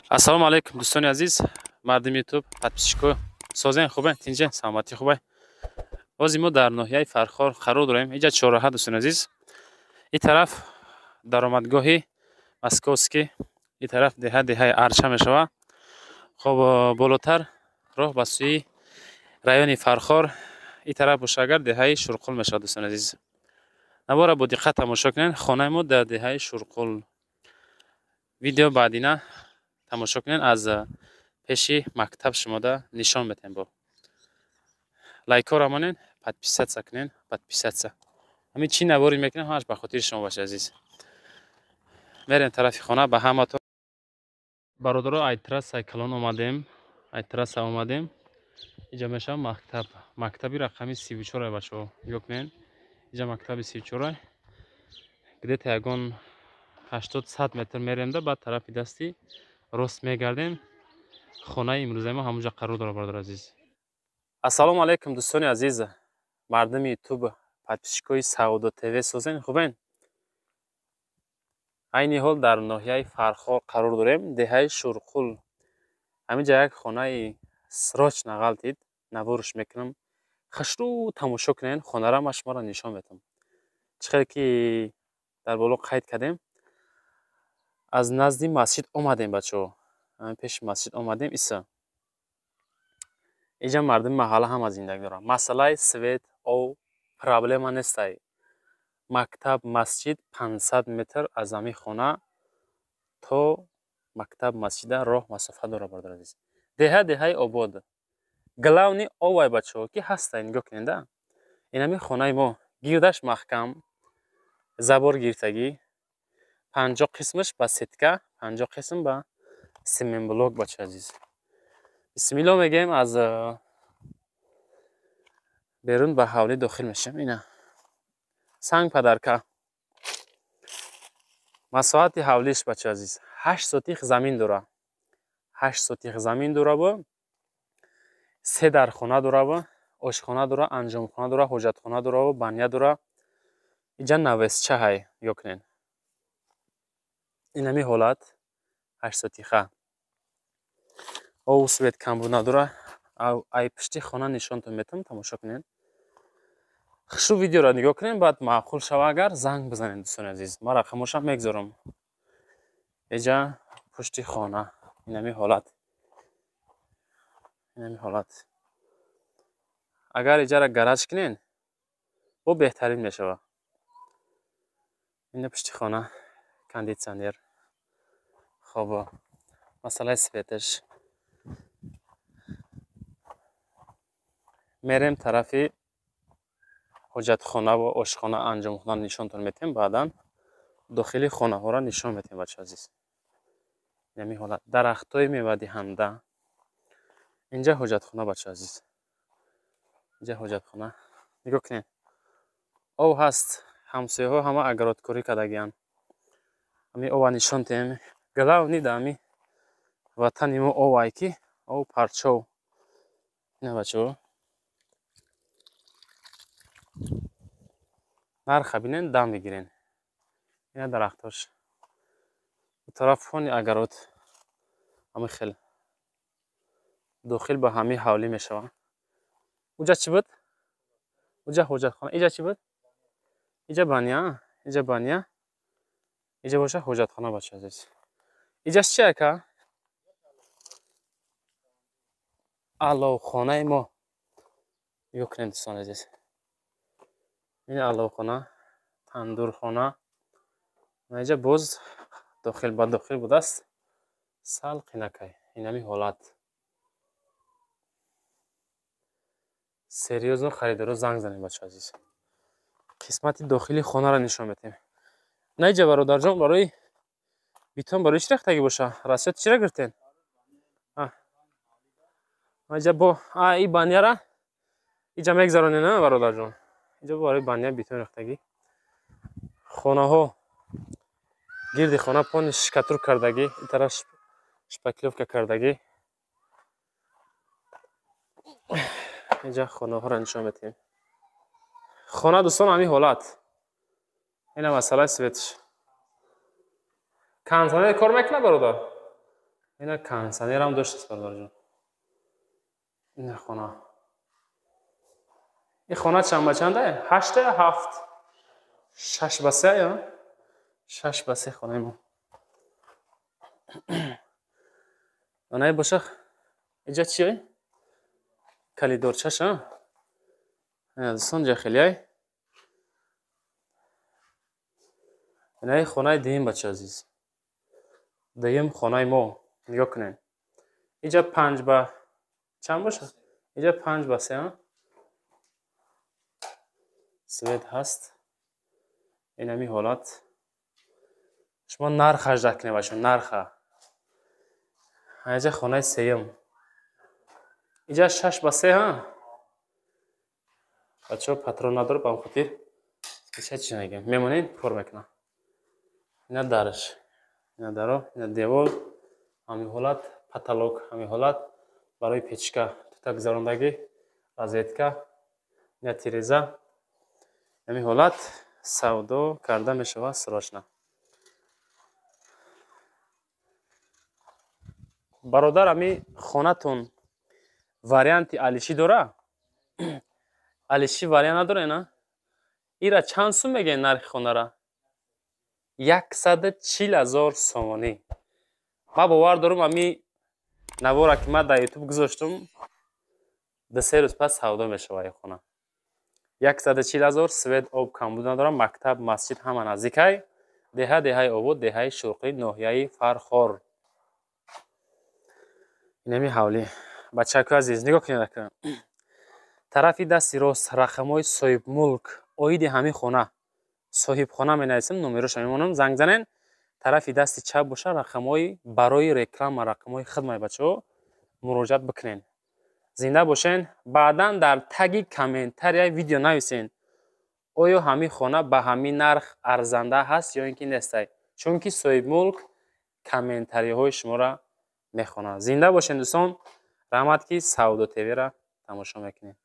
Ассалому алайкум, дӯстони азиз, мардими Ютуб, подписчико, созен хубе, тинҷе, саломатӣ хубе. Бози мо дар ноҳияи Фархор қарор дорем. Иҷа чорраҳа, дӯстони азиз. Ин тараф даромадгоҳи Московский, ин тараф деҳа, деҳаи Арча мешавад. Хоб, болотар роҳ ба сӯи райони Фархор, ин тараф боша агар деҳаи Шурқул мешавад, дӯстони азиз. Навора бо диққат тамошо кунед. Хонаи мо дар деҳаи Шурқул. Видео баъдина тамошо кунед, аз пеши мактаб шумода нишон метем. Бо лайкҳоро монед, подписаться кунед, подписаться. Ҳамин чӣ навори мекунем, ҳамаш ба хотири шумо бошад, азиз. Мерем тарафи хона ба ҳаматон. Бародаро, ай трассаи калон омадем, ай трасса омадем. Иҷа мешавад мактаб, мактаби рақами 34, бачаҳо. Нигоҳ кунед, иҷа мактаби 34. Где-то ягон 80-100 метр мерем да, баъд тарафи дасти рост мегардем. Хонаи имрӯзаи мо ҳамонҷа қарор дорад, бародар азиз. Ассалому алайкум, дӯстони азиз, мардуми Ютуб, подписчикои Саодо ТВ, созен хубен? Айни ҳол дар ноҳияи Фархор қарор дорем, деҳаи Шурқул. Ҳаминҷа як хонаи срочно ғалтид, наворш мекунам. Хушрӯ тамошо кунед, хонара ман шуморо нишон медиҳам. Чӣ хеле ки дар боло қайд кардем, аз назди масҷид омадем, бачаҳо. Пеши масҷид омадем, иса. Иҷа мардуми маҳалла ҳама зиндагӣ доранд. Масъалаи свет, об проблема нестай. Мактаб, масҷид 500 метр аз ҳамин хона то мактаб, масҷида роҳ масофа дорад, бародар азиз. Деҳа деҳаи обод. Главный овай, бачаҳо, ки ҳастай, нигоҳ кунед, да. Ин ҳамин хонаи мо, гирдаш маҳкам, забор гирифтагӣ, 50 қисмаш ба сетка, 50 қисм ба семенблок, бача азиз. Бисмилло мегӯем, аз берун ба ҳавлӣ дохил мешавем. Ина санг падарка. Масоҳати ҳавлиш, бача азиз, 8 сотих замин дора. 8 сотих замин дора, бо се дархона дора, бо ошхона дора, анҷомхона дора, ҳоҷатхона дора ва баня дора. Иҷа навесча ҳай, нигоҳ кунед. Ин ҳамин ҳолат 8 сотиха. Обу свет камбуд надора. Ай пушти хона нишонтон метавонам, тамошо кунед. Хушу видеоро нигоҳ кунед, баъд маъқул шава агар занг бизанед, дӯстони азиз. Ман рақамошам мегзорам. Иҷа пушти хона. Ин ҳамин ҳолат. Ин ҳамин ҳолат. Агар иҷаро гараж кунед, бо беҳтарин мешавад. Ина пушти хона кондитсионер. Хоб, масъалаи светаш. Мерем тарафи ҳоҷатхона ва ошхона, анҷомхона нишонтон метиҳем, баъдан дохили хонаҳоро нишон метиҳем, бача азиз. Ин ҳамин ҳолат. Дарахтҳои мевадиҳанда. Инҷа ҳоҷатхона, бача азиз. Инҷа ҳоҷатхона. Нигоҳ кунед. Об ҳаст, ҳамсояҳо ҳама огородкорӣ кардагианд. Ҳамин обро нишон диҳем. Главный дар ҳамин ватани мо об ай ки об парчов. Ина бачаҳо. Нарха бинен, дам мегирен. Ина дарахтош. У тараф фони огород. Ҳамин хел. Дохил ба ҳамин ҳавлӣ мешавад. Уҷа чӣ буд? Уҷа ҳоҷатхона. Иҷа чӣ буд? Иҷа баня, иҷа баня. Иҷа боша ҳоҷатхона, бача азиз. Иҷаш чи ака? Аловхонаи мо. Нигоҳ кунед, дӯстони азиз. Ин аловхона, тандурхона. Иҷа боз дохил ба дохил будааст. Сал қинакай. Ин ҳамин ҳолат. Серьёзно харидоро занг занед, бача азиз. Қисмати дохили хонаро нишон метиҳем. На иҷа, бародарҷон, барои битон барои чӣ рехтагӣ боша? Расиёт чира гирифтен? Иҷа бо и баняра иҷа мегзаронем, на бародарҷон? Иҷа барои баня битон рехтагӣ. Хонаҳо гирди хона пони шикатур кардагӣ, ин тараф шпаклёвка кардагӣ. Инҷа хонаҳоро нишон метиҳем. Хона, дӯстон, ҳамин ҳолат. Ина масъалаи светш. Кондитсионер кор мекунад, бародар? Ина кондитсионерам доштаст, бародарҷон. Ина хона. Ин хона чанд ба чанда? Ҳашта ё ҳафт? 6 ба 3 ё? 6 ба 3 хонаи мо. Анаи боша, иҷа чие? Калидорчаша. Дӯстон, ҷа хелиай. Инаи хонаи дуюм, бача азиз. Дуюм хонаи мо. Нигоҳ кунед. Иҷа панҷ ба чанд боша? Иҷа 5 ба 3, а? Свет ҳаст. Инами ҳолат. Шумо нархаш дак кунед, бачаҳо, нарха. Иҷа хонаи сеюм. Иҷа 6 ба 3, ҳа? Бачаҳо, патрон надорад, ба он хотир иша чӣ мегӯям? Мемонед, кор мекунам. Ина дарш. Ина даро, ина девол, ҳамин ҳолат, потолок, ҳамин ҳолат, барои печка тута гузарондагӣ, розетка, ина тиреза. Ҳамин ҳолат савдо карда мешавад срочно. Бародар, ҳами хонатон варианти алишӣ дора? Алишӣ вариант надора, на? Ира чанд сум мегӯед нархи хонара? 140 000 сомонӣ. Ман бовар дорам, ҳами навора ки ман дар ютуб гузоштум, 2-3 рӯз пас савдо мешавад ин хона. 140 000, свет, об камбуд надорам, мактаб, масҷид ҳама наздикай. Деҳа деҳаи Обод, деҳаи Шӯрқӣ, ноҳияи Фархор. Инами ҳавлӣ. Бачакои азиз, нигоҳ кунед ака. Тарафи дасти рост рақамҳои соҳибмулк оиди ҳамин хона. Соҳибхона менависем, номероша мемонам, занг занен. Тарафи дасти чап боша рақамҳои барои реклама, рақамҳои хидмаи бачаҳо муроҷиат бикунед. Зинда бошен, баъдан дар таги комментарияи видео нависен. Оё ҳамин хона ба ҳамин нарх арзанда ҳаст ё ин ки нестай? Чунки соҳибмулк комментариҳои шуморо мехонад. Зинда бошен, дӯстон, раҳмат, ки Савдо ТВ-ра тамошо мекунед.